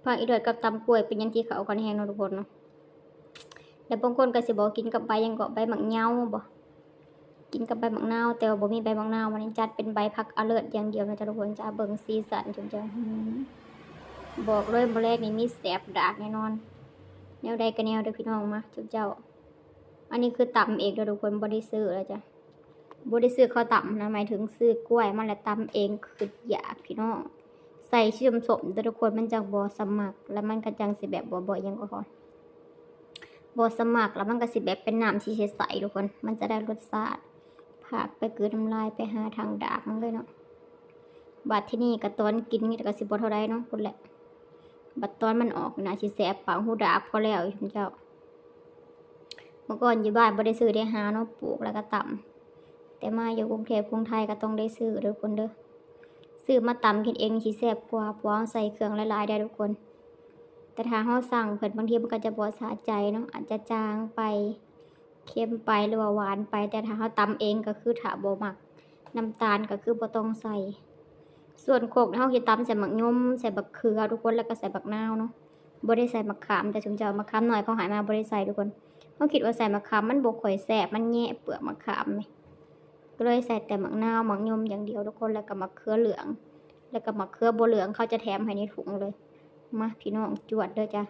ຜັກອີ່ຫຼວດກັບຕຳກ້ວຍເປັນຫຍັງທີ່ເຂົ້າກັນແຮງເນາະທຸກຄົນເນາະ. ແລ້ວບາງຄົນກໍຊິບອກກິນກັບໃບຫຍັງເກາະ ໃບໝາກເຍົາບໍ ກິນກັບໃບໝາກນາວ ແຕ່ວ່າບໍ່ມີໃບໝາກນາວ. ວັນນີ້ຈັດເປັນໃບຜັກອາເລີດຢ່າງດຽວນະເຈົ້າທຸກຄົນ. ຈະເບິ່ງສີສັນຈຸມເຈົ້າ ອື ບອກເລີຍມື້ແລງນີ້ມີແສບດາກແນ່ນອນ. ແນວໃດກໍແນວເດີພີ່ນ້ອງ ມາຈຸມເຈົ້າ. ອັນນີ້ຄືຕຳເອງເດີທຸກຄົນ ບໍ່ໄດ້ຊື້ເດີຈ້ະ ບໍ່ໄດ້ຊື້ເຂົາຕຳນະ ໝາຍເຖິງຊື້ກ້ວຍມາແລ້ວຕຳເອງ ຄຶດຢາກພີ່ນ້ອງ. ໃສ່ສີສົ້ມໆເດີທຸກຄົນ ມັນຈັ່ງບໍ່ສະໝັກ ແລ້ວມັນກໍຈັ່ງຊິແບບບໍ່ ບໍ່ຫຍັງກໍ ບໍ່ສະໝັກ ແລ້ວມັນກໍຊິແບບເປັນນ້ຳສີໃສໆທຸກຄົນ ມັນຈະໄດ້ລົດຊາດ. ພາກໄປກືນນ້ຳລາຍ ໄປຫາທາງດາກມັນເລີຍເນາະ. ບັດທີນີ້ກໍຕອນກິນນີ້ກໍຊິບໍ່ເທົ່າໃດເນາະພຸ້ນແຫຼະ ບັດຕອນມັນອອກນີ້ນະ ຊິແສບປາກຫູດາກພໍແລ້ວຈຸມເຈົ້າ. ເມື່ອກ່ອນຢູ່ບ້ານບໍ່ໄດ້ຊື້ເດ້ ຫາເນາະ ປູກແລ້ວກໍຕຳ ແຕ່ມາຢູ່ກຸງເທບກຸງໄທກໍຕ້ອງໄດ້ຊື້ເດີທຸກຄົນເດີ. ຊື້ມາຕຳກິນເອງຊິແຊບກວ່າ ເພາະເຮົາໃສ່ເຄື່ອງຫຼາຍໆໄດ໋ທຸກຄົນ. ແຕ່ຖ້າເຮົາສັ່ງເພິ່ນ ບາງທີມັນກໍຈະບໍ່ສະໃຈເນາະ ອາດຈະຈາງໄປ ເຄັມໄປ ຫຼືວ່າຫວານໄປ. ແຕ່ຖ້າເຮົາຕຳເອງກໍຄືຖ້າບໍ່ມັກ ນ້ຳຕານກໍຄືບໍ່ຕ້ອງໃສ່. ສ່ວນຄົກນີ້ເຮົາຊິຕຳໃສ່ໝາກຍົມ ໃສ່ບັກເຂືອທຸກຄົນ ແລ້ວກໍໃສ່ບັກນາວເນາະ ບໍ່ໄດ້ໃສ່ໝາກຂາມ. ແຕ່ຊຸມເຈົ້າ ໝາກຂາມນ້ອຍເຂົາໃຫ້ມາບໍ່ໄດ້ໃສ່ທຸກຄົນ. ເຮົາຄິດວ່າໃສ່ໝາກຂາມມັນບໍ່ຄ່ອຍແຊບ ມັນແຍະເປືອກໝາກຂາມນີ້ ກໍເລີຍໃສ່ແຕ່ໝາກນາວ ໝາກຍົມຢ່າງດຽວທຸກຄົນ ແລ້ວກໍໝາກເຂືອເຫຼືອງ ແລ້ວກໍໝາກເຂືອບໍ່ເຫຼືອງ ເຂົາຈະແຖມໃຫ້ໃນຖົງເລີຍ. ມາພີ່ນ້ອງ ຈວດເດີຈ້ະ.